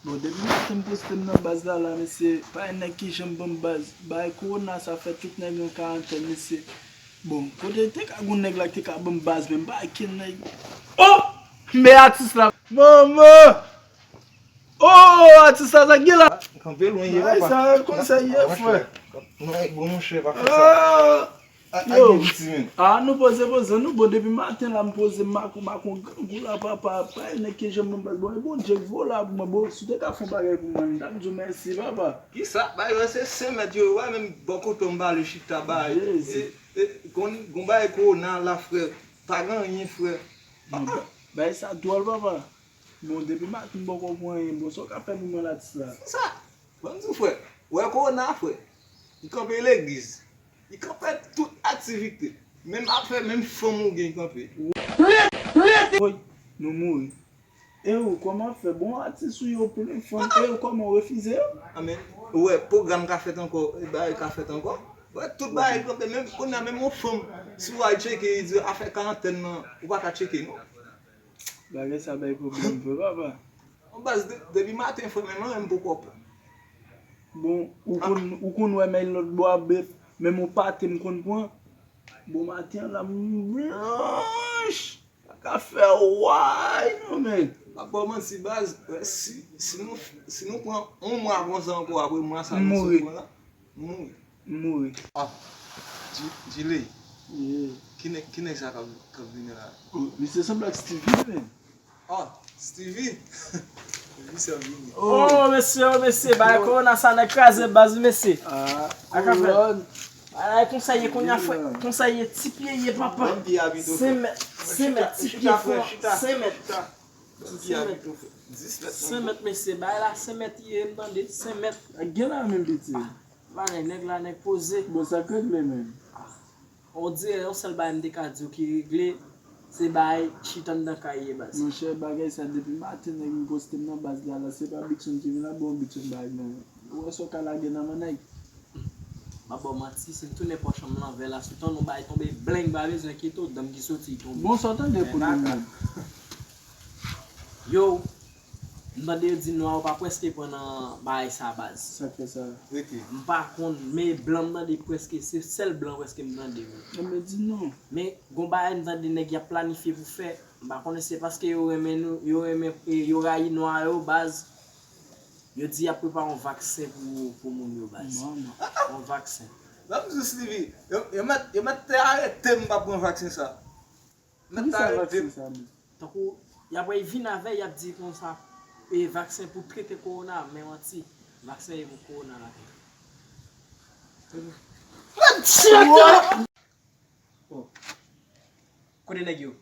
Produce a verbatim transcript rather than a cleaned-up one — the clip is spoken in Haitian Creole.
Bon, depi maten m poste m nan baz la, la, mesye, pa gen nèg ki janm ban m baz. Bay kowona sa fè tout nèg an karantèn, mesye. Bon, kote te ka gon nèg la ki te ka ban m baz, men m pa gen nèg. Oh! Men atis la. Manman! Oh, atis la, sa gen la. Kanpe lwen ye, papa. Sa konsa ye, frè. Non, e bon, monchè, pa fè sa. Ah! A, a, yo, gen piti menm. Ah, nou poze, poze, nou bon, depi maten la, m poze, m makon, makon, grangou la, papa, pa gen nèg ki janm ban m baz. Bon, e Bondye k voye la pou mwen, bon, si w te ka fè yon bagay pou mwen, m t ap di w mèsi, papa. Kisa? Bagay yo, se senk mèt yo, wè, menm bò kote w m ba li chita, bagay. Jezi. E, e, gon, gon bagay kowona la, frè. Pa gen anyen, frè. Non, bagay sa dwòl, papa. Bon, depi maten m poko pran anyen, bon, sa w ka fè pou mwen, atis la? Kisa? Ban m di w, frè. Wè kowona, frè. Li kanpe legliz. Li kanpe tout aktivite. Menm afè, menm fanm ou gen kanpe. Woy, nou mouri. E ou, kòman fè? Bon, atis ou yo plen fanm. E ou, kòman ou refize yo? Amen. Ou wè, pwogram ka fèt ankò, e bagay ka fèt ankò. Wè, tout bagay kanpe, menm kounye a, menm yon fanm, si w al tcheke, li di afè karantèn nan, ou pa ka tcheke, non. Bagay sa bay pwoblèm vre, papa. Bon, baz, de-, depi maten, frè, menm anyen m poko pran. Bon, ou konn, ou konn wè men lòt bò a bèf, menm yon pate m konn pran. Bon, maten an la, m blanch. Pa ka fè way, non, men. M ap ba w manti, baz, wè, si, si nou, si nou pran yon mwa konsa ankò, apre mwa sa nou sot pran la, m mouri. M mouri. Ah, Dji-, Djiley. Yeah. Ki nèg, ki nèg sa k ap, k ap vini la? Oh, misye sanble ak Stevie, men. Ah, Stevie. Misye ap vini. Oh, mesye, oh, mesye, bagay kowona sa nan kraze baz, mesye. Ah, kowona. Bagay konsa ye kounye a, frè. Konsa ye, ti pye ye, papa. Senk mèt, senk mèt, ti pye, frè. Senk mèt. Senk mèt, mesye, bagay la senk mèt ye, m tande, senk mèt. Gen la menm piti. Bagay nèg la, nèg poze. Bon, sa k regle menm? On dirè yon sèl bagay m te ka di w ki regle, se bagay chita anndan kay ye, baz. Monchè, bagay sa depi maten nèg m poste m nan baz la, la, se pa Bigson ki vin la, bon, Bigson bagay nan men. Ou wè sa w ka lage nan men nèg? M ap ba w manti, si m tounen pòch an m lanvè la, si w tande yon bagay tonbe, bleng, pa bezwen enkyete w, dan m ki soti, tonbe. Bon, sa w tande pou nou menm? Yo, m tande yo di nwa yo pa prèske pran nan bagay sa, baz. Sa k fè sa? Rete. M pa konn, men blan m tande prèske, se sèl blan prèske m tande, wi. Enben, di non. Men, gon bagay m tande nèg y ap planifye pou fè. M pa konnen se paske yo renmen nou, yo renmen, e, yo rayi nwa yo, baz. Yo di y ap prepare yon vaksen pou, pou moun yo, baz. Manman. Yon vaksen. Ban m di w, Slivi, yo, yo mèt, yo mèt te arete m pa pran vaksen sa. Mèt te arete m. Tankou, y ap vin avè, y ap di konsa, e, vaksen pou trete kowona, men manti, vaksen e pou kowona la. Mèt chita! Oh. Kote nèg yo?